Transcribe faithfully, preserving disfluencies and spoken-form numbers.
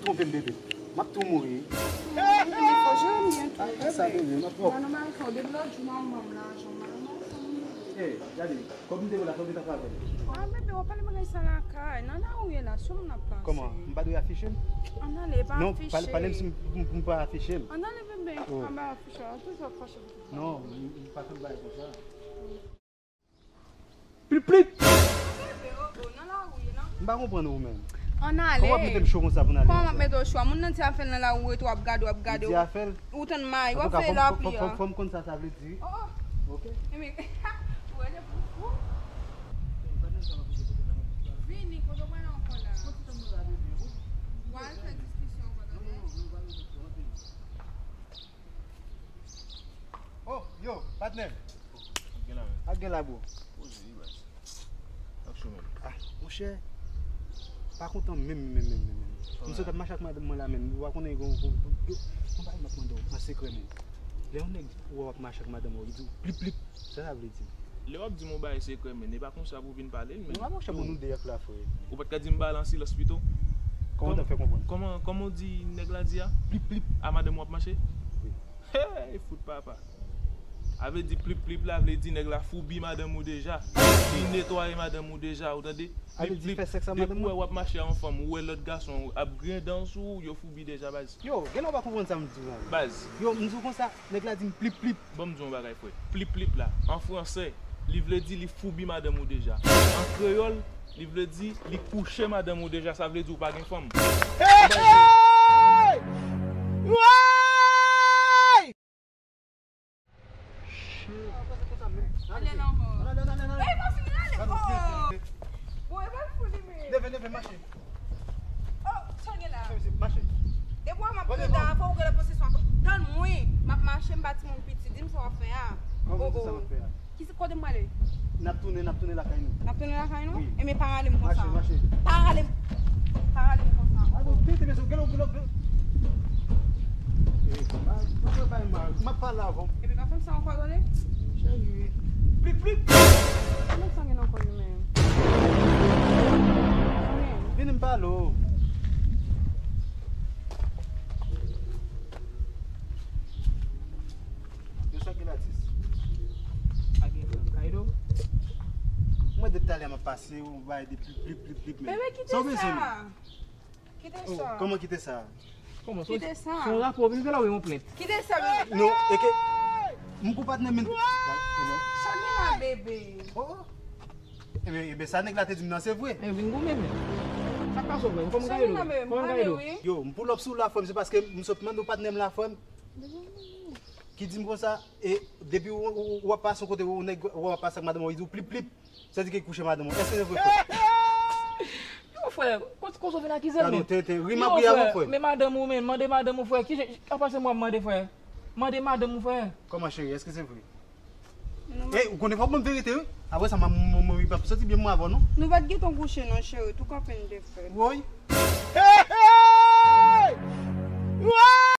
Move m, bebe. M ap tou mouri. Bebe, fò jere m byen tou, bebe. Sa, bebe, m ap... Mwen nan mari fò depi lòt jou manman m la, jan manman m fè m. Ey, gade, kòb m te ba w la, sa w gentan fè avè l. Ah, bebe, w ap pale bagay sa lakay. Nan lari w ye la, sou moun ap pase. Kòman? M pa dwe afiche m? Ann ale, pa afiche. Non, pale, pale m si m, m, m pa afiche m. Ann ale, bebe, pa bay afiche. An toujou ap fache pou tout. Non, m, m pa fè m bagay konsa. Plip, plip! M pa konprann ou menm. Ann ale. Kòman w ap mete m cho konsa pou n ale? Kòman m ap mete w cho a? Moun nan di afè l nan lari, ou rete w ap gade, w ap gade. Ou di afè l? Ou tann may, w ap veye lapli a. Fò m konn sa sa vle di. Oh, oh. Ok. Ebyen, ou rele pou fou. Vini, kote w pral ankò la? W al fè diskisyon ankò, tande? Oh, yo, patnè. Ak gen la, men. Ak gen la, bro. Poze wi, baz. Ak cho, men. Ah, monchè. Pa kontan menm, menm, menm, menm, menm. M sot ap mache ak madanm mwen la, menm. Ou pa konnen, gon, gon, gon, gon bagay m ap mande w, an sekrè, menm. Lè yon nèg wè w ap mache ak madanm ou, li di w plip, plip. Sa sa vle di? Lè w ap di m yon bagay sekrè, men, e pa konsa pou w vin pale l, men. Non, monchè, bon, nou de ak la, frè. Ou pa t ka di m pale an silans pito? Kòman w t ap fè konprann? Kòman, kòman w di nèg la di a? Plip, plip. A madanm w ap mache? Wi. Hey, fout papa. A vle di plip, plip la, vle di nèg la foubi madanm ou deja. Li netwaye madanm ou deja, ou tande? A vle di fè sèks ak madanm ou? Depi w wè w ap mache a yon fanm, ou wè lòt gason ap griyen dan sou ou, yo foubi deja, baz. Yo, genlè w pa konprann sa m di w la. Baz. Yo, m di w konsa, nèg la di m plip, plip. Ban m di w yon bagay, frè. Plip, plip la, an fransè, li vle di li foubi madanm ou deja. An kreyòl, li vle di li kouche madanm ou deja, sa vle di w pa gen fanm. Hey, hey! Woy! Shit. Ale la ankò. Ale, ale, ale, ale. Ey, pa fini ale. Oh. Bon, e pa fou li, men. Leve, leve, mache. Oh, sa gen la? Mache, mache. Depi w ap pran ta, fò w gen posesyon. Tann mwen, m ap mache, m pa timoun piti. Di m sa w ap fè a. Kòman w di sa m ap fè a? Ki se kote m prale? N ap tounen, n ap tounen lakay nou. N ap tounen lakay nou? Wi. Ebyen, pa rale m konsa. Mache, mache. Pa rale m. Pa rale m konsa. A, bon, tete, mesye, gelo, gelo, gelo. Eh, pa, pa, pa, pa, m ap pale avè w. Ebyen, pa fè m sa ankò, tande? Cheri. Plip, plip. Kòman sa gen ankò li menm? Vini m pale w. Yo sa gen atis. A gen frè m Kaido. Mwen de talè m ap pase, ou bay de plip, plip, plip, plip, men. Bebe, kite sa. Kite sa. Kòman kite sa? Kòman? Kite sa. Se yon rapò, vin fè la ou yon plent. Kite sa, bebe. Non, e ke m kou patnè men. Sa gen la, bebe. Oh, oh. Ebyen, ebyen, sa nèg la te di m nan, se vre. E vin goumen, men. Sa k pase w, frè m? Kòman Kaido? Kòman Kaido? Yo, m pull up sou la, frè m, se paske m sot mande w patnè m la, frè m. Ki di m konsa, e depi w, w, w ap pase yon kote, w nèg, w ap pase ak madanm ou, li di w plip, plip. Sa di ke kouche madanm ou. Èske se vre, frè? Yo, frè, kote, kote w vin akize m, men? Tenten, ri m ap ri avè w, frè. Men madanm ou, men, mande madanm ou, frè. Ki jan, apa se mwen ap mande, frè? Mande madanm ou, frè. Kòman, cheri, èske se vre? E, ou konnen fò w ban m verite, wi. Apre sa, m, m, m, m p ap santi byen mwen avè w, non. Nou pa t gentan kouche, non, cheri. Tou kanpe n te fè. Woy. Hey, hey!